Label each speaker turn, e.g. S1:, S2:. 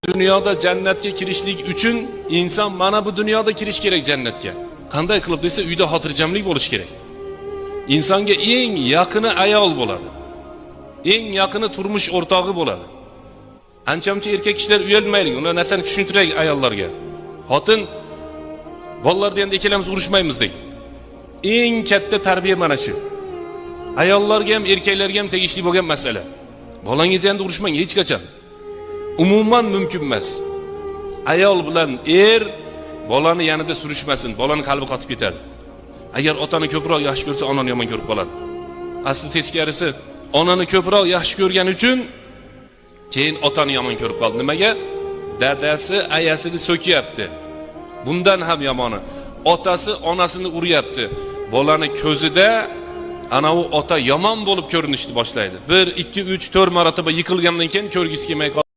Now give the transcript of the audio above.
S1: Dunyoda jannatga kirishlik uchun inson mana bu dunyoda kirish kerak jannatga. Qanday qilib desa, uyda xotirjamlik bo'lishi kerak. Insonga eng yaqini ayol bo'ladi. Eng yaqini turmush o'rtog'i bo'ladi. Ancha muncha erkak kishilar uyalmaylik, ular narsani tushuntiraylik ayollarga. Xotin bolalarni endi ikkalamiz urushmaymiz deng. Eng katta tarbiya mana shu. Ayollarga ham, erkaklarga ham tegishli bo'lgan masala. Bolangiz endi urushmang hech qachon. Umuman mumkin emas. Ayol bilan er bolani yanida surishmasin, bolani qalbi qotib ketadi. Agar otani ko'proq yaxshi ko'rsa, onani yomon ko'rib qoladi. Asli teskarisi, onani ko'proq yaxshi ko'rgani uchun keyin otani yomon ko'rib qoldi. Nimaga? Dadasi ayasini so'kyapti. Bundan ham yomoni, otasi onasini uryapti. Bolani ko'zida ana u ota yomon bo'lib ko'rinishni boshlaydi. 1, 2, 3, 4 marotaba yiqilgandan keyin ko'rgisi kelmay qoladi.